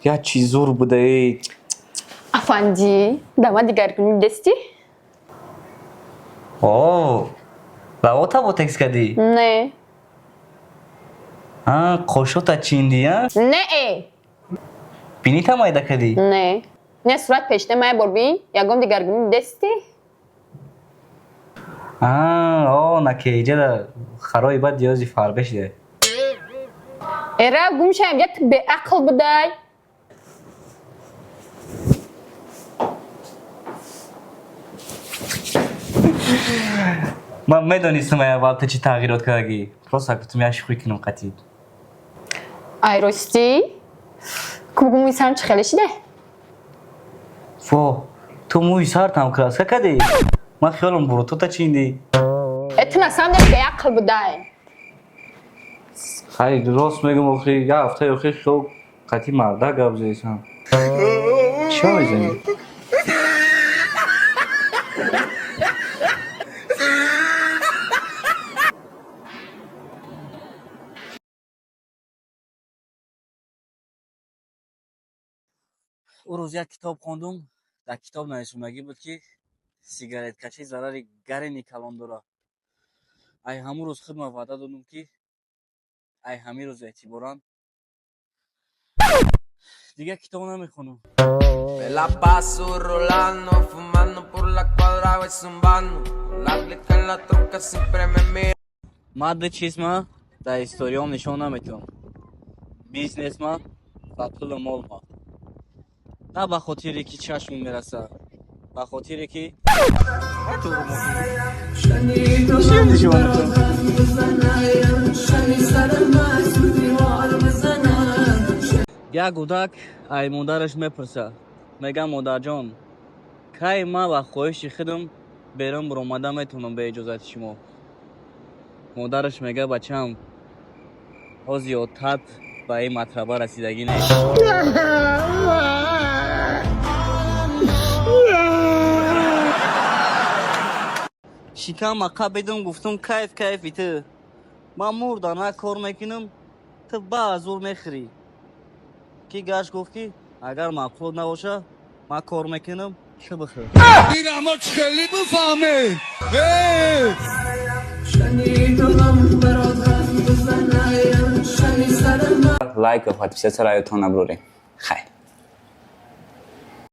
Як чиз зур будаи. Афандӣ, дама дигаргунӣ дестӣ? О, лавота ботекс кардӣ? Не. А, қошота чиндӣ, а? Не э. Бинита майда кардӣ? Не. Не, сурат пешина мая бор бин, ягон дигаргунӣ дестӣ? А, о, накеҷада харои бад диёзи фарбе шида. Эра, гум шаям, я ту беақл будай. Ман медонистам, ай аввал ту чӣ тағйирот кардагӣ. Просто гуфтам, як шӯхӣ кунам қатӣ. Ай ростӣ? Ку бугу мӯи сарам чӣ хеле шида? Во, ту мӯи сартам краска кардӣ? Ман хиёлам бурутота чиндӣ. Э, ту на самом деле беақл будай. Хай, рост мегум, охи, як ҳафтаи охир хел қатӣ марда гап задисам. Чиё мезанӣ? Ӯ рӯз як китоб хондум, дар китоб нависондагӣ буд, ки сигареткашӣ зарари гарени калон дорад. Ай ҳамун рӯз худма ваъда додум, ки ай ҳамин рӯз эътиборан дигар китоб намехонам. Me la paso rolando, fumando por la cuadra, voy zumbando. Con la clica en la troca siempre me mira. Ман ду чизма дар историём нишон наметавонам: бизнесма ва пулу молма. На ба хотире ки чашмон мераса, ба хотире ки нишон метавонам. Як кӯдак ай модараш мепурсад, мега: «Модарҷон, кай ман ба хоҳиши худам берун баромада метавонам бе иҷозати шумо?» Модараш мега: «Бачам, ҳози отат ба ин матраба расидагӣ нест». Шикам ақаб бидум, гуфтум: «Кайф, кайфи ту, ман мурда на кор мекунам, ту баазур мехӯрӣ». Ки гашт, гуфт, ки агар маъқул набоша, ман кор мекунам, ту бихӯр. Ирамо хеле бифаҳме. Лайк ва подписаться раётон набурорем. Хайр.